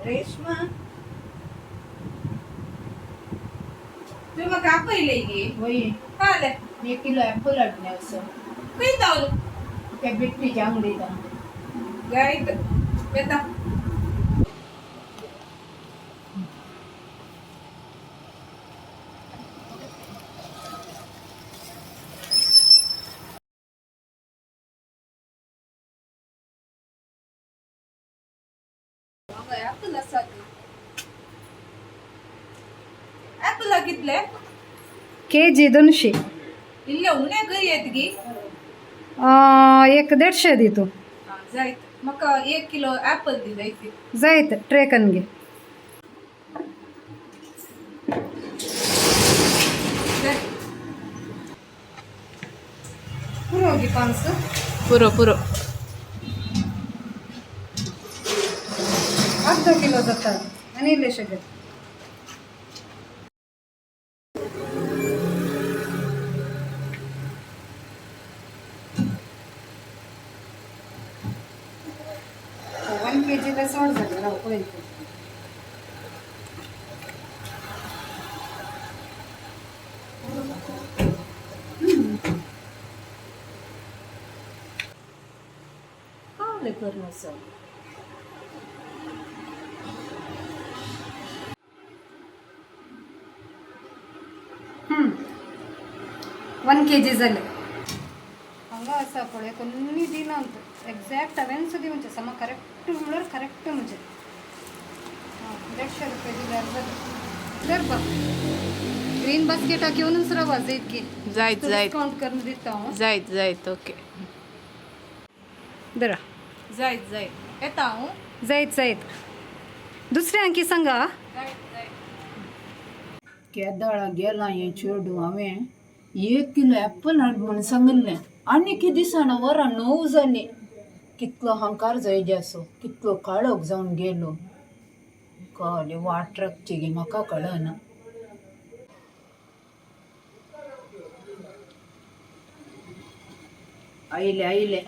रेश्मा तुवें म्हाका आपयलें गे. वय. कळ्ळें. एक किलो ॲपल हाडले आसा. खंय जावन? त्या बिट्टीच्या अंगडीत. जायत येता. ॲपल आसा. ॲपला कितले? के जी 200. इल्ले उणे कर येत गी. एक 150 दी तू. जायत, म्हाका एक किलो ॲपल दी जायत. जायत, ट्रेकन घे. पुरो गी 500. पुरो पुरो. अर्धा किलो जाता आनी इल्लेशे घे. वन के जीला चड जालें, राव पळय तूं. कावले करून आसा. वन के जी जालें. हांगा आसा पळय, कोन्नी दिना. एग्जॅक्ट हांवेंच दिवचें समा करेक्ट म्हणल्यार करेक्ट. म्हणजे आं 150 रुपया दिल्यार जालें. धर बा, ग्रीन बास्केटाक येवनच रावा जायत गी. जायत जायत. डिस्कावंट करून दिता हांव. जायत जायत, ओके. धरा. जायत जायत, येता हांव. जायत जायत, दुसऱ्या अंकी सांगा. जायत जायत. केदळा गेला हें चेडूं. हांवें एक किलो ॲपल हाड म्हूण सांगिल्लें आनी कितें दिसना. वरां 9 जालीं. कितलो हंकार जाय आसो, कितलो काळोख जावन गेलो. कळ्ळें वाट राखची गे, म्हाका कळना. आयले आयले.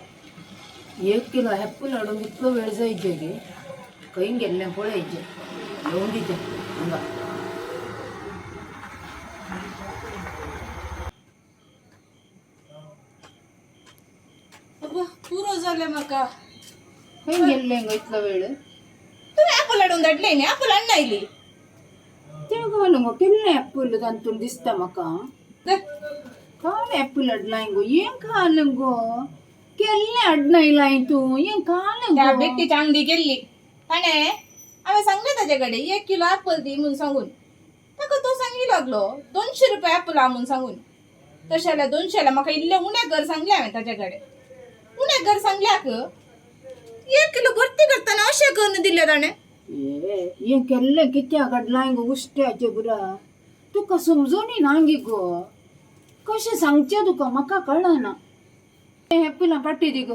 एक किलो ॲपल हाडूंक इतलो वेळ जायचे गे? खंय गेल्लें पळयचें. येवं दितें हांगा. बाबा, पुरो जालें म्हाका. खंय गेल्लें गो इतलो वेळ? तुवें ॲपल हाडून धाडलें न्ही, ॲपल हाडून आयली. तें घालूं गो केन्ना ॲपल तांतून दिसता म्हाका. काल ॲपल हाडलाय गो. हें काल गो केल्लें हाडनायलाय तूं हें काल त्या गो. बेट्टीच्या अंगडी गेल्ली. ताणें हांवें सांगलें ताजे कडेन एक किलो ॲपल दी म्हूण सांगून. ताका तो सांगी लागलो 200 रुपया ॲपल हा म्हूण सांगून. तशें जाल्यार 200 जाल्यार म्हाका इल्लें उणें कर सांगलें हांवें ताजे कडेन. उणें कर सांगल्याक एक किलो भरती करतना अशें करून दिलें ताणें. ए, हें केल्लें कित्याक हाडलाय गो उश्ट्याचें बुरा? तुका समजूनी ना गे गो. कशें सांगचें तुका म्हाका कळना. हें ॲपलां पाटी दी गो.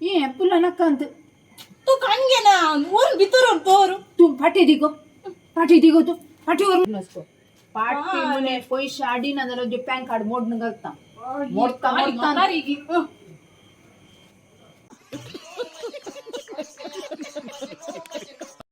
हें ॲपलां नाकांत. तूं कान घेना, व्हर भितर व्हर दवर. तूं फाटी दी गो, फाटी दी गो. तूं फाटी व्हर नसको पाटी. म्हणे पयशे हाडिना जाल्यार तुजें पॅन कार्ड मोडून घालता. मोडता मोडता.